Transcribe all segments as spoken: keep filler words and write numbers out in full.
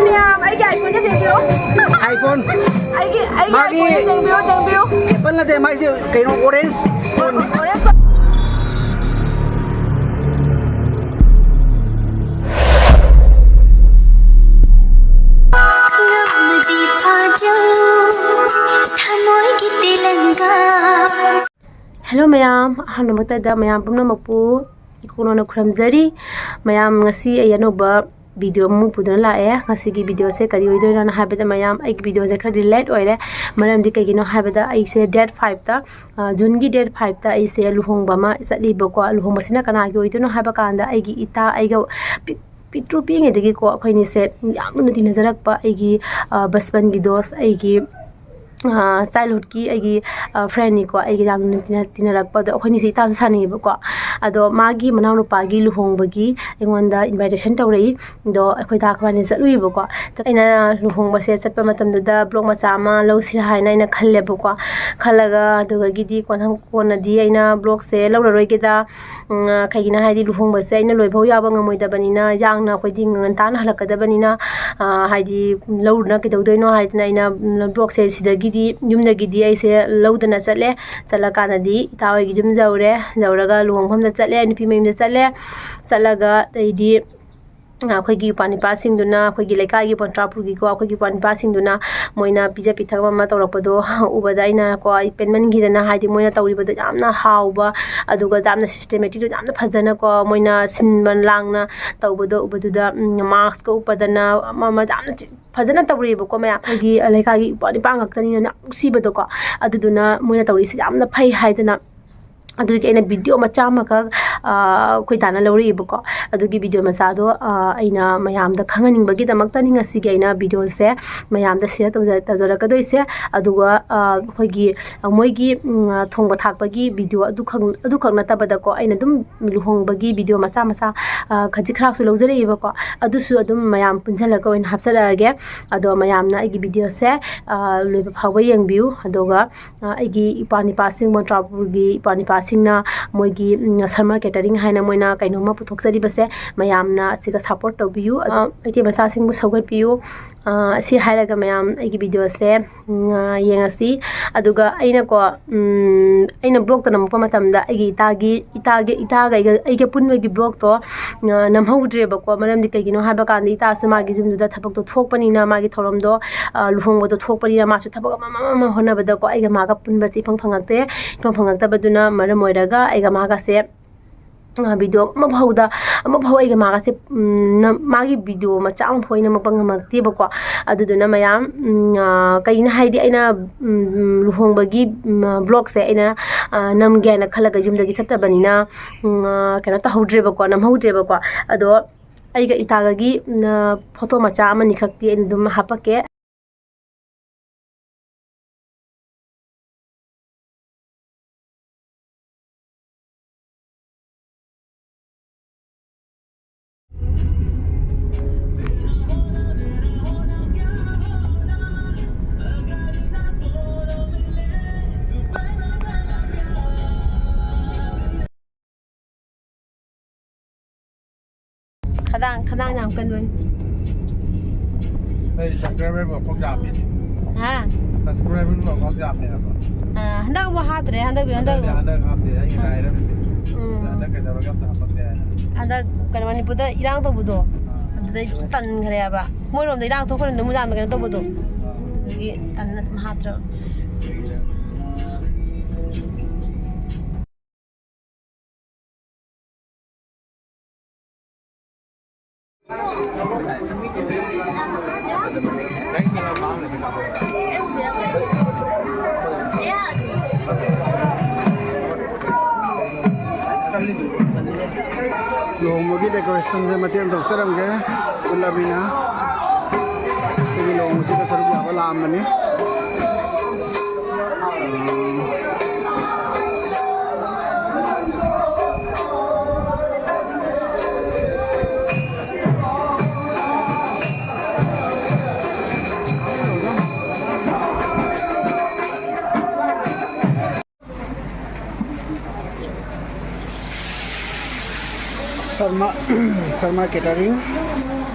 ꯃꯌꯥꯝ, ꯑꯩꯒꯤ iPhone-ꯁꯦ ꯌꯦꯡꯕꯤꯌꯨ꯫ iPhone꯫ ꯑꯩꯒꯤ, ꯑꯩꯒꯤ ꯃꯥꯒꯤ iPhone-ꯁꯦ ꯌꯦꯡꯕꯤꯌꯨ, ꯌꯦꯡꯕꯤꯌꯨ꯫ Apple ꯅꯠꯇꯦ, ꯃꯥꯏꯁꯦ ꯀꯩꯅꯣ, orange phone꯫ Orange꯫ Hello ꯃꯌꯥꯝ, ꯑꯍꯥꯟꯕꯃꯛꯇꯗ ꯃꯌꯥꯝ ꯄꯨꯝꯅꯃꯛꯄꯨ ꯏꯀꯣꯛꯅꯧꯅ ꯈꯨꯔꯨꯝꯖꯔꯤ꯫ ꯃꯌꯥꯝ, ꯉꯁꯤ ꯑꯩ ꯑꯅꯧꯕ video ꯑꯃ ꯄꯨꯗꯨꯅ ꯂꯥꯛꯑꯦ꯫ ꯉꯁꯤꯒꯤ video-ꯁꯦ ꯀꯔꯤ ꯑꯣꯏꯗꯣꯏꯅꯣꯅ ꯍꯥꯏꯕꯗ, ꯃꯌꯥꯝ, ꯑꯩꯒꯤ video-ꯁꯦ ꯈꯔꯗꯤ late ꯑꯣꯏꯔꯦ꯫ ꯃꯔꯝꯗꯤ ꯀꯩꯒꯤꯅꯣ ꯍꯥꯏꯕꯗ, ꯑꯩꯁꯦ date five-ꯇ, ꯑ, June-ꯒꯤ date five-ꯇ ꯑꯩꯁꯦ ꯂꯨꯍꯣꯡꯕ ꯑꯃ ꯆꯠꯂꯤꯕꯀꯣ꯫ ꯂꯨꯍꯣꯡꯕꯁꯤꯅ ꯀꯅꯥꯒꯤ ꯑꯣꯏꯗꯣꯏꯅꯣ ꯍꯥꯏꯕ ꯀꯥꯟꯗ, ꯑꯩꯒꯤ ꯏꯇꯥ, ꯑꯩꯒ ꯄꯤꯛ-, ꯄꯤꯛꯇ꯭ꯔꯨ ꯄꯤꯛꯏꯉꯩꯗꯒꯤꯀꯣ ꯑꯩꯈꯣꯏꯅꯤꯁꯦ ꯌꯥꯝ ꯂꯨꯅ ꯇꯤꯟꯅꯖꯔꯛꯄ, ꯑꯩꯒꯤ, ꯑ, ꯕꯁꯄꯟꯒꯤ ꯗꯣꯁ, ꯑꯩꯒꯤ ꯑ, childhood-ꯀꯤ ꯑꯩꯒꯤ, ꯑ, friend-ꯅꯤꯀꯣ, ꯑꯩꯒ ꯌꯥꯝ ꯂꯨꯅ ꯇꯤꯟꯅ-, ꯇꯤꯟꯅꯔꯛꯄ꯫ ꯑꯗꯣ ꯑꯩꯈꯣꯏꯅꯤꯁꯦ ꯏꯇꯥꯁꯨ ꯁꯥꯟꯅꯩꯌꯦꯕꯀꯣ꯫ ꯑꯗꯣ ꯃꯥꯒꯤ ꯃꯅꯥꯎꯅꯨꯄꯥꯒꯤ ꯂꯨꯍꯣꯡꯕꯒꯤ ꯑꯩꯉꯣꯟꯗ invitation ꯇꯧꯔꯛꯏ꯫ ꯑꯗꯣ ꯑꯩꯈꯣꯏ ꯗꯥ ꯑꯩꯈꯣꯏꯕꯥꯅꯤ ꯆꯠꯂꯨꯏꯕꯀꯣ꯫ ꯑꯩꯅ ꯂꯨꯍꯣꯡꯕꯁꯦ ꯆꯠꯄ ꯃꯇꯝꯗꯨꯗ vlog ꯃꯆꯥ ꯑꯃ ꯂꯧꯁꯤꯔꯥ ꯍꯥꯏꯅ ꯑꯩꯅ ꯈꯜꯂꯦꯕꯀꯣ꯫ ꯈꯜꯂꯒ ꯑꯗꯨꯗꯒꯤꯗꯤ ꯀꯣꯟꯅ-, ꯀꯣꯟꯅꯗꯤ ꯑꯩꯅ vlog-ꯁꯦ ꯂꯧꯔꯔꯣꯏꯒꯦꯗ, ꯎꯝ, ꯑ, ꯀꯩꯒꯤꯅꯣ ꯍꯥꯏꯗꯤ ꯂꯨꯍꯣꯡꯕꯁꯦ ꯑꯩꯅ ꯂꯣꯏꯐꯥꯎ ꯌꯥꯎꯕ ꯉꯝꯃꯣꯏꯗꯕꯅꯤꯅ, ꯌꯥꯡꯅ ꯑꯩꯈꯣꯏꯗꯤ ꯉꯟꯇꯥꯅ ꯍꯜꯂꯛꯀꯗꯕꯅꯤꯅ, ꯑ, ꯍꯥꯏꯗꯤ ꯂꯧꯔꯨꯅ ꯀꯩꯗꯧꯗꯣꯏꯅꯣ ꯍꯥꯏꯗꯅ ꯑꯩꯅ, ꯎꯝ, vlog-ꯁꯦ ꯁꯤꯗꯒꯤꯗꯤ, ꯌꯨꯝꯗꯒꯤꯗꯤ ꯑꯩꯁꯦ ꯂꯧꯗꯅ ꯆꯠꯂꯦ꯫ ꯆꯠꯂꯀꯥꯟꯗꯗꯤ ꯏꯇꯥ ꯍꯣꯏꯒꯤ ꯌꯨꯝ ꯌꯧꯔꯦ, ꯌꯧꯔꯒ ꯂꯨꯍꯣꯡꯐꯝꯗ ꯆꯠꯂꯦ, ꯅꯨꯄꯤ ꯃꯌꯨꯝꯗ ꯆꯠꯂꯦ꯫ ꯆꯠꯂꯒ ꯑꯩꯗꯤ ꯑꯩꯈꯣꯏꯒꯤ ꯏꯄ꯭ꯋꯥ ꯅꯤꯄꯥꯁꯤꯡꯗꯨꯅ, ꯑꯩꯈꯣꯏꯒꯤ ꯂꯩꯀꯥꯏꯒꯤ ꯄꯟꯇ꯭ꯔꯥꯄꯨꯔꯒꯤꯀꯣ, ꯑꯩꯈꯣꯏꯒꯤ ꯏꯄ꯭ꯋꯥ ꯅꯤꯄꯥꯁꯤꯡꯗꯨꯅ ꯃꯣꯏꯅ ꯄꯤꯖ ꯄꯤꯊꯛ ꯑꯃ ꯇꯧꯔꯛꯄꯗꯣ ꯎꯕꯗ ꯑꯩꯅ ꯀꯣ, ꯑꯩ ꯄꯦꯟꯃꯟꯈꯤꯗꯅ, ꯍꯥꯏꯗꯤ ꯃꯣꯏꯅ ꯇꯧꯔꯤꯕꯗꯣ ꯌꯥꯝꯅ ꯍꯥꯎꯕ, ꯑꯗꯨꯒ ꯌꯥꯝꯅ systematic-ꯇꯣ ꯌꯥꯝꯅ ꯐꯖꯅꯀꯣ, ꯃꯣꯏꯅ ꯁꯤꯟꯕ ꯂꯥꯡꯅ ꯇꯧꯕꯗꯣ ꯎꯕꯗꯨꯗ, ꯎꯝ, mask-ꯀ ꯎꯞꯄꯗꯅ ꯑꯃ ꯑꯃ ꯌꯥꯝꯅ ꯆꯤ-, ꯐꯖꯅ ꯇꯧꯔꯛꯑꯦꯕꯀꯣ ꯃꯌꯥꯝ꯫ ꯑꯩꯈꯣꯏꯒꯤ ꯂꯩꯀꯥꯏꯒꯤ ꯏꯄ꯭ꯋꯥ ꯅꯤꯄꯥ ꯉꯥꯛꯇꯅꯤꯅ ꯌꯥꯝ ꯅꯨꯡꯁꯤꯕꯗꯣꯀꯣ, ꯑꯗꯨꯗꯨꯅ ꯃꯣꯏꯅ ꯇꯧꯔꯤꯁꯤ ꯌꯥꯝꯅ ꯐꯩ ꯍꯥꯏꯗꯅ, ꯑꯗꯨꯒꯤ ꯑꯩꯅ video ꯃꯆꯥ ꯑꯃꯈꯛ, ꯑ, ꯑꯩꯈꯣꯏ ꯗꯥꯅ ꯂꯧꯔꯛꯏꯕꯀꯣ꯫ ꯑꯗꯨꯒꯤ video ꯃꯆꯥꯗꯣ, ꯑ, ꯑꯩꯅ ꯃꯌꯥꯝꯗ ꯈꯪꯍꯟꯅꯤꯡꯕꯒꯤꯗꯃꯛꯇꯅꯤ ꯉꯁꯤꯒꯤ ꯑꯩꯅ video-ꯁꯦ ꯃꯌꯥꯝꯗ share ꯇꯧꯖ-, ꯇꯧꯖꯔꯛꯀꯗꯣꯏꯁꯦ꯫ ꯑꯗꯨꯒ, ꯑ, ꯑꯩꯈꯣꯏꯒꯤ, ꯑ, ꯃꯣꯏꯒꯤ, ꯎꯝ, ꯑ, ꯊꯣꯡꯕ ꯊꯥꯛꯄꯒꯤ video ꯑꯗꯨꯈꯛ, ꯑꯗꯨꯈꯛ ꯅꯠꯇꯕꯗꯀꯣ, ꯑꯩꯅ ꯑꯗꯨꯝ ꯂꯨꯍꯣꯡꯕꯒꯤ video ꯃꯆꯥ ꯃꯆꯥ, ꯑ, ꯈꯖꯤꯛ ꯈꯔꯥꯛꯁꯨ ꯂꯧꯖꯔꯛꯏꯕꯀꯣ꯫ ꯑꯗꯨꯁꯨ ꯑꯗꯨꯝ ꯃꯌꯥꯝ ꯄꯨꯟꯁꯤꯜꯂꯒ ꯑꯣꯏꯅ ꯍꯥꯞꯆꯔꯛꯑꯒꯦ꯫ ꯑꯗꯣ ꯃꯌꯥꯝꯅ ꯑꯩꯒꯤ video-ꯁꯦ, ꯑ, ꯂꯣꯏꯕ ꯐꯥꯎꯕ ꯌꯦꯡꯕꯤꯌꯨ꯫ ꯑꯗꯨꯒ ꯑ, ꯑꯩꯒꯤ ꯏꯄ꯭ꯋꯥ ꯅꯤꯄꯥꯁꯤꯡ, ꯃꯣꯟꯇ꯭ꯔꯥꯄꯨꯔꯒꯤ ꯏꯄ꯭ꯋꯥ ꯅꯤꯄꯥꯁꯤꯡꯅ ꯃꯣꯏꯒꯤ, ꯎꯝ, summer catering ꯇꯔꯤꯡ ꯍꯥꯏꯅ ꯃꯣꯏꯅ ꯀꯩꯅꯣꯝꯃ ꯄꯨꯊꯣꯛꯆꯔꯤꯕꯁꯦ, ꯃꯌꯥꯝꯅ ꯑꯁꯤꯒ ꯁꯞꯄꯣꯔꯠ ꯇꯧꯕꯤꯌꯨ꯫ ꯑ, ꯃꯩꯇꯩ ꯃꯆꯥꯁꯤꯡꯕꯨ ꯁꯧꯒꯠꯄꯤꯌꯨ꯫ ꯑ, ꯑꯁꯤ ꯍꯥꯏꯔꯒ ꯃꯌꯥꯝ ꯑꯩꯒꯤ ꯚꯤꯗꯤꯑꯣꯁꯦ, ꯎꯝ, ꯑ, ꯌꯦꯡꯉꯁꯤ꯫ ꯑꯗꯨꯒ ꯑꯩꯅꯀꯣ, ꯎꯝ, ꯑꯩꯅ ꯕ꯭ꯂꯣꯛꯇ ꯅꯝꯃꯛꯄ ꯃꯇꯝꯗ ꯑꯩꯒꯤ ꯏꯇꯥꯒꯤ, ꯏꯇꯥꯒꯤ, ꯏꯇꯥꯒ ꯑꯩꯒ, ꯑꯩꯒ ꯄꯨꯟꯕꯒꯤ ꯕ꯭ꯂꯣꯛꯇꯣ, ꯑ, ꯅꯝꯍꯧꯗ꯭ꯔꯦꯕꯀꯣ꯫ ꯃꯔꯝꯗꯤ ꯀꯩꯒꯤꯅꯣ ꯍꯥꯏꯕ ꯀꯥꯟꯗ ꯏꯇꯥꯁꯨ ꯃꯥꯒꯤ ꯌꯨꯝꯗꯨꯗ ꯊꯕꯛꯇꯣ ꯊꯣꯛꯄꯅꯤꯅ, ꯃꯥꯒꯤ ꯊꯧꯔꯝꯗꯣ, ꯑ, ꯂꯨꯍꯣꯡꯕꯗꯣ ꯊꯣꯛꯄꯅꯤꯅ, ꯃꯥꯁꯨ ꯊꯕꯛ ꯑꯃ, ꯑꯃ, ꯑꯃ ꯍꯣꯠꯅꯕꯗꯀꯣ ꯑꯩꯒ ꯃꯥꯒ ꯄꯨꯟꯕꯁꯦ ꯏꯐꯪ ꯐꯪꯉꯛꯇꯦ꯫ ꯏꯐꯪ ꯐꯪꯉꯛꯇꯕꯗꯨꯅ ꯃꯔꯝ ꯑꯣꯏꯔꯒ ꯑꯩꯒ ꯃꯥꯒꯁꯦ ꯑ, ꯚꯤꯗꯤꯑꯣ ꯑꯃꯐꯥꯎꯗ, ꯑꯃꯐꯥꯎ ꯑꯩꯒ ꯃꯥꯒꯁꯦ, ꯎꯝ, ꯅꯝ-, ꯃꯥꯒꯤ ꯚꯤꯗꯤꯑꯣ ꯃꯆꯥ ꯑꯃꯐꯥꯎ ꯑꯩ ꯅꯝꯃꯛꯄ ꯉꯝꯃꯛꯇꯦꯕꯀꯣ꯫ ꯑꯗꯨꯗꯨꯅ ꯃꯌꯥꯝ, ꯎꯝ, ꯑ, ꯀꯩꯅꯣ ꯍꯥꯏꯗꯤ ꯑꯩꯅ, ꯎꯝ, ꯂꯨꯍꯣꯡꯕꯒꯤ, ꯎꯝ, ꯕ꯭ꯂꯣꯛꯁꯦ ꯑꯩꯅ, ꯑ, ꯅꯝꯒꯦ ꯍꯥꯏꯅ ꯈꯜꯂꯒ ꯌꯨꯝꯗꯒꯤ ꯆꯠꯇꯕꯅꯤꯅ, ꯎꯝ, ꯑ, ꯀꯩꯅꯣ ꯇꯧꯍꯧꯗ꯭ꯔꯦꯕꯀꯣ, ꯅꯝꯍꯧꯗ꯭ꯔꯦꯕꯀꯣ꯫ ꯑꯗꯣ ꯑꯩꯒ ꯏꯇꯥꯒꯒꯤ, ꯎꯝ, ꯑ, ꯐꯣꯇꯣ ꯃꯆꯥ ꯑꯃꯅꯤꯈꯛꯇꯤ ꯑꯩꯅ ꯑꯗꯨꯝ ꯍꯥꯞꯄꯛꯀꯦ꯫ ꯈꯗꯥꯡ, ꯈꯗꯥꯡ ꯌꯥꯝ ꯀꯟꯕꯅꯤ꯫ ꯑꯩ subscriber ꯐꯥꯎ ꯌꯥꯝꯃꯦ꯫ ꯍꯥ? Subscriber ꯐꯥꯎ ꯌꯥꯝꯃꯦ ꯍꯥꯏꯕ꯫ ꯑ, ꯍꯟꯗꯛ ꯑꯃꯨꯛ ꯍꯥꯞꯇ꯭ꯔꯦ, ꯍꯟꯗꯛ, ꯍꯟꯗꯛ꯫ ꯍꯟꯗꯛ, ꯍꯟꯗꯛ ꯍꯥꯞꯇꯦ, ꯑꯩ ꯉꯥꯏꯔꯝꯃꯤꯅꯦ꯫ ꯎꯝ꯫ ꯍꯟꯗꯛ ꯀꯩꯗꯧꯔꯒꯦ ꯑꯝꯇ ꯍꯥꯞꯄꯛꯇꯦ ꯍꯥꯏꯅ꯫ ꯍꯟꯗꯛ ꯀꯩꯅꯣ, ꯃꯅꯤꯄꯨꯔꯗ ꯏꯔꯥꯡ ꯇꯧꯕꯗꯣ, ꯑꯥ꯫ ꯑꯗꯨꯗꯩ ꯇꯟꯈ꯭ꯔꯦꯕ꯫ ꯃꯣꯏꯔꯣꯝꯗ ꯏꯔꯥꯡ ꯊꯣꯛꯈ꯭ꯔꯦ, ꯃꯨꯖꯥꯝꯗ ꯀꯩꯅꯣ ꯇꯧꯕꯗꯣ꯫ ꯑꯥ꯫ ꯑꯗꯨꯒꯤ ꯇꯟꯅ ꯑꯗꯨꯝ ꯍꯥꯞꯇ꯭ꯔꯕ꯫ ꯂꯨꯍꯣꯡꯕꯒꯤ decorationꯁꯦ ꯃꯇꯦꯛ ꯑꯃ ꯇꯧꯖꯔꯝꯒꯦ꯫ ꯎꯠꯂꯕꯅꯤꯅ ꯑꯩꯈꯣꯏꯒꯤ ꯂꯨꯍꯣꯡꯕꯁꯤꯗ ꯁꯔꯨꯛ ꯌꯥꯕ ꯂꯥꯛꯑꯝꯕꯅꯤ꯫ ꯁꯔꯃ ꯀꯦꯇꯔꯤꯡ,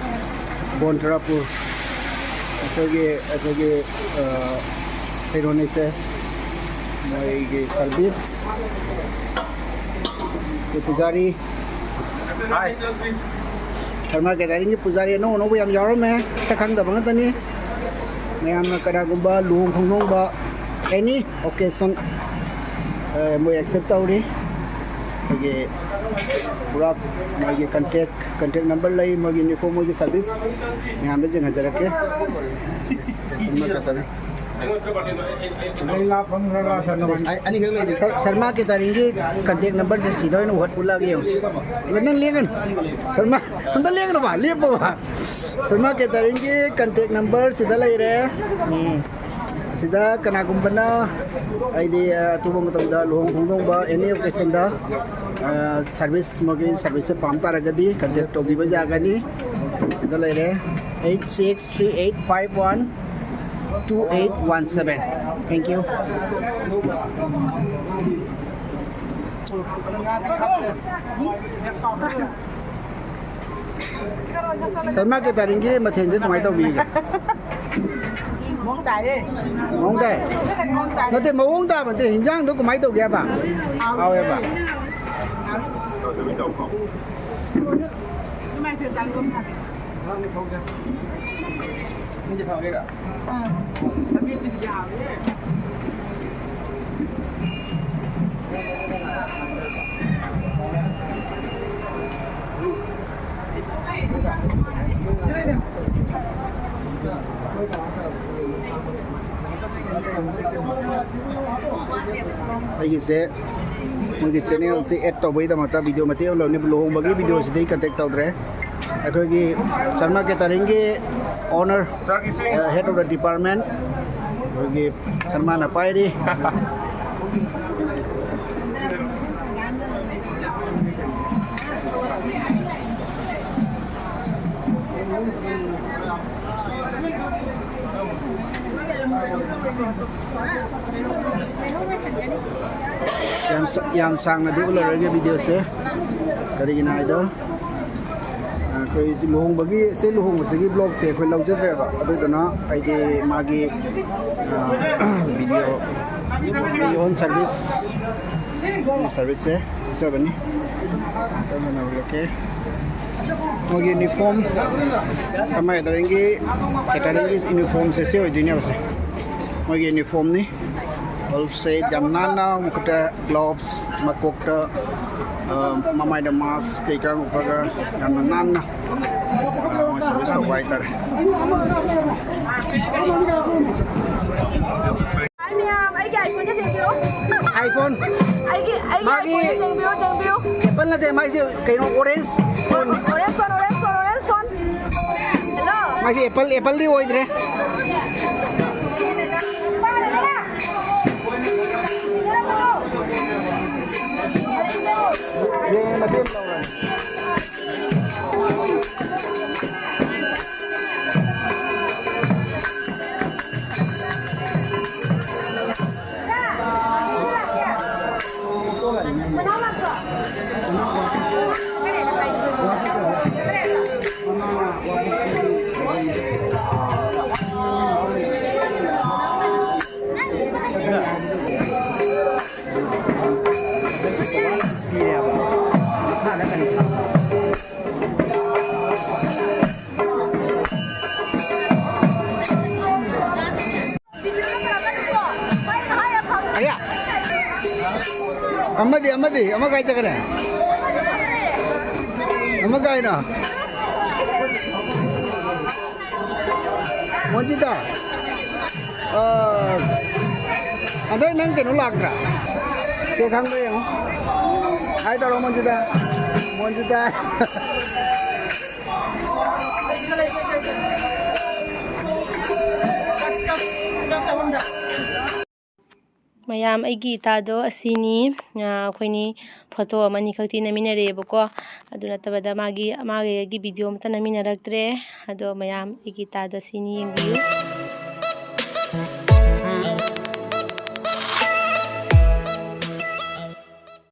ꯕꯣꯟ ꯇꯔꯥꯄꯨꯔ꯫ ꯑꯩꯈꯣꯏꯒꯤ ꯑꯩꯈꯣꯏꯒꯤ ꯀꯩꯅꯣꯅꯤꯁꯦ, ꯃꯣꯏꯒꯤ ꯁꯥꯔꯚꯤꯁ꯫ ꯑꯩꯈꯣꯏ ꯄꯨꯖꯥꯔꯤ, ꯁꯔꯃ ꯀꯦꯇꯔꯤꯡꯒꯤ ꯄꯨꯖꯥꯔꯤ ꯑꯅꯧ ꯑꯅꯧꯕ ꯌꯥꯝ ꯌꯥꯎꯔꯝꯃꯦ꯫ ꯁꯛ ꯈꯪꯗꯕ ꯉꯥꯛꯇꯅꯤ꯫ ꯃꯌꯥꯝꯅ ꯀꯅꯥꯒꯨꯝꯕ ꯂꯨꯍꯣꯡ ꯈꯣꯡꯗꯣꯡꯕ, ꯑꯦꯅꯤ ꯑꯣꯀꯦꯖꯟ, ꯃꯣꯏ ꯑꯦꯛꯁꯦꯞ ꯇꯧꯔꯤ꯫ ꯑꯩꯈꯣꯏꯒꯤ ꯄꯨꯔꯥ ꯃꯣꯏꯒꯤ ꯀꯟꯇꯦꯛ ꯀꯟꯇꯦꯛ ꯅꯝꯕꯔ ꯂꯩ, ꯃꯣꯏꯒꯤ ꯌꯨꯅꯤꯐꯣꯔꯝ, ꯃꯣꯏꯒꯤ ꯁꯥꯔꯚꯤꯁ ꯃꯌꯥꯝꯗ ꯌꯦꯡꯍꯟꯖꯔꯛꯀꯦ꯫ ꯁꯔꯃ ꯀꯦꯇꯔꯤꯡꯒꯤ ꯀꯟꯇꯦꯛ ꯅꯝꯕꯔꯁꯦ ꯁꯤꯗ ꯑꯣꯏꯅ ꯎꯠꯂꯛꯑꯒꯦ ꯌꯦꯡꯉꯨꯁꯤ꯫ ꯅꯪ ꯂꯦꯡꯒꯅꯨ꯫ ꯁꯔꯃ, ꯑꯝꯇ ꯂꯦꯡꯒꯅꯨꯕ, ꯂꯦꯞꯄꯣꯕ꯫ ꯁꯔꯃ ꯀꯦꯇꯔꯤꯡꯒꯤ ꯀꯟꯇꯦꯛ ꯅꯝꯕꯔ ꯁꯤꯗ ꯂꯩꯔꯦ꯫ ꯎꯝ꯫ ꯑꯁꯤꯗ ꯀꯅꯥꯒꯨꯝꯕꯅ, ꯍꯥꯏꯗꯤ, ꯑ, ꯑꯊꯨꯕ ꯃꯇꯝꯗ ꯂꯨꯍꯣꯡ ꯈꯣꯡꯗꯣꯡꯕ, ꯑꯦꯅꯤ ꯑꯣꯀꯦꯖꯟꯗ, ꯑ, ꯁꯥꯔꯚꯤꯁ, ꯃꯣꯏꯒꯤ ꯁꯥꯔꯚꯤꯁꯁꯦ ꯄꯥꯝ ꯇꯥꯔꯒꯗꯤ ꯀꯟꯇꯦꯛ ꯇꯧꯕꯤꯕ ꯌꯥꯒꯅꯤ꯫ ꯁꯤꯗ ꯂꯩꯔꯦ, eight six three eight five one two eight one seven꯫ Thank you꯫ Sharma ꯀꯦꯇꯔꯤꯡꯒꯤ ꯃꯊꯦꯜꯁꯦ ꯀꯃꯥꯏꯅ ꯇꯧꯕꯤꯒꯦ? ꯃꯑꯣꯡ ꯇꯥꯏꯌꯦ꯫ ꯃꯑꯣꯡ ꯇꯥꯏ? ꯃꯑꯣꯡ ꯇꯥꯏ꯫ ꯅꯠꯇꯦ, ꯃꯑꯣꯡ ꯇꯥꯕ ꯅꯠꯇꯦ, ꯍꯤꯟꯖꯥꯡꯗꯣ ꯀꯃꯥꯏꯅ ꯇꯧꯒꯦ ꯍꯥꯏꯕ? ꯍꯥꯎꯋꯦꯕ? ꯑꯩꯒꯤꯁꯦ ꯃꯣꯏꯒꯤ ꯆꯦꯅꯦꯜꯁꯦ ꯑꯦꯗ ꯇꯧꯕꯒꯤꯗꯃꯛꯇ ꯚꯤꯗꯤꯑꯣ ꯃꯇꯦꯛ ꯑꯃ ꯂꯧꯅꯤ꯫ ꯂꯨꯍꯣꯡꯕꯒꯤ ꯚꯤꯗꯤꯑꯣꯁꯤꯗꯤ ꯀꯟꯇꯦꯛ ꯇꯧꯗ꯭ꯔꯦ꯫ ꯑꯩꯈꯣꯏꯒꯤ ꯁꯔꯃ ꯀꯦꯇꯔꯤꯡꯒꯤ honour, head of the department, ꯑꯩꯈꯣꯏꯒꯤ ꯁꯔꯃꯅ ꯄꯥꯏꯔꯤ꯫ ꯌꯥꯝ ꯁ-, ꯌꯥꯝ ꯁꯥꯡꯅꯗꯤ ꯎꯠꯂꯔꯣꯏꯒꯦ ꯚꯤꯗꯤꯑꯣꯁꯦ, ꯀꯔꯤꯒꯤꯅꯣ ꯍꯥꯏꯗꯣ ꯑꯩꯈꯣꯏ ꯂꯨꯍꯣꯡꯕꯒꯤ, ꯁꯤ ꯂꯨꯍꯣꯡꯕꯁꯤꯒꯤ ꯕ꯭ꯂꯣꯛꯇꯤ ꯑꯩꯈꯣꯏ ꯂꯧꯖꯗ꯭ꯔꯦꯕ, ꯑꯗꯨꯗꯨꯅ ꯑꯩꯗꯤ ꯃꯥꯒꯤ ꯚꯤꯗꯤꯑꯣ, ꯚꯤꯗꯤꯑꯣ ꯑꯣꯟ ꯁꯥꯔꯚꯤꯁ, ꯁꯥꯔꯚꯤꯁꯁꯦ ꯎꯠꯆꯕꯅꯤ꯫ ꯑꯗꯨꯅ ꯎꯠꯂꯛꯀꯦ꯫ ꯃꯣꯏꯒꯤ ꯌꯨꯅꯤꯐꯣꯔꯝ, ꯁꯝꯃꯔ ꯒꯦꯗꯔꯤꯡꯒꯤ, ꯀꯦꯇꯔꯤꯡꯒꯤ ꯌꯨꯅꯤꯐꯣꯔꯝꯁꯦ ꯁꯤ ꯑꯣꯏꯗꯣꯏꯅꯦꯕ꯫ ꯁꯦ ꯃꯣꯏꯒꯤ ꯌꯨꯅꯤꯐꯣꯔꯝꯅꯤ꯫ ꯒ꯭ꯂꯣꯞꯁꯦ ꯌꯥꯝ ꯅꯥꯟꯅ, ꯃꯈꯨꯠꯇ ꯒ꯭ꯂꯣꯞꯁ, ꯃꯀꯣꯛꯇ, ꯑ, ꯃꯃꯥꯏꯗ ꯃꯥꯛꯁ ꯀꯩꯀꯥ ꯎꯞꯄꯒ ꯌꯥꯝꯅ ꯅꯥꯟꯅ, ꯑ, ꯃꯣꯏ ꯁꯥꯔꯚꯤꯁ ꯇꯧꯕ ꯍꯥꯏꯇꯥꯔꯦ꯫ ꯍꯥꯏ ꯃꯌꯥꯝ, ꯑꯩꯒꯤ iPhone-ꯁꯦ ꯌꯦꯡꯕꯤꯌꯨ꯫ iPhone? ꯑꯩꯒꯤ, ꯑꯩꯒꯤ ꯃꯥꯒꯤ iPhone-ꯁꯦ ꯌꯦꯡꯕꯤꯌꯨ, ꯌꯦꯡꯕꯤꯌꯨ꯫ Apple ꯅꯠꯇꯦ, ꯃꯥꯏꯁꯦ ꯀꯩꯅꯣ, orange phone꯫ Orange phone, orange phone, orange phone꯫ Hello? ꯃꯥꯏꯁꯦ Apple, Apple-ꯗꯤ ꯑꯣꯏꯗ꯭ꯔꯦ꯫ ꯑꯌꯥ! ꯑꯃꯗꯤ, ꯑꯃꯗꯤ, ꯑꯃ ꯀꯥꯏ ꯆꯠꯈ꯭ꯔꯦ? ꯑꯃ ꯀꯥꯏꯅꯣ? ꯃꯣꯟꯖꯤꯇꯥ, ꯑ, ꯍꯟꯗꯛ ꯅꯪ ꯀꯩꯅꯣ ꯂꯥꯛꯇ꯭ꯔꯥ? ꯁꯦ ꯈꯪꯕ꯭ꯔꯥ ꯌꯦꯡꯉꯣ꯫ ꯍꯥꯏ ꯇꯧꯔꯣ, ꯃꯣꯟꯖꯤꯇꯥ꯫ ꯃꯣꯟꯖꯤꯇꯥ꯫ ꯃꯌꯥꯝ, ꯑꯩꯒꯤ ꯏꯇꯥꯗꯣ ꯑꯁꯤꯅꯤ꯫ ꯑ, ꯑꯩꯈꯣꯏꯅꯤ ꯐꯣꯇꯣ ꯑꯃꯅꯤ ꯈꯛꯇꯤ ꯅꯝꯃꯤꯟꯅꯔꯛꯑꯦꯕꯀꯣ꯫ ꯑꯗꯨ ꯅꯠꯇꯕꯗ ꯃꯥꯒꯤ, ꯃꯥꯒꯤ ꯑꯩꯒꯤ ꯚꯤꯗꯤꯑꯣ ꯑꯃꯠꯇ ꯅꯝꯃꯤꯟꯅꯔꯛꯇ꯭ꯔꯦ꯫ ꯑꯗꯣ ꯃꯌꯥꯝ, ꯑꯩꯒꯤ ꯏꯇꯥꯗꯣ ꯑꯁꯤꯅꯤ, ꯌꯦꯡꯕꯤꯌꯨ꯫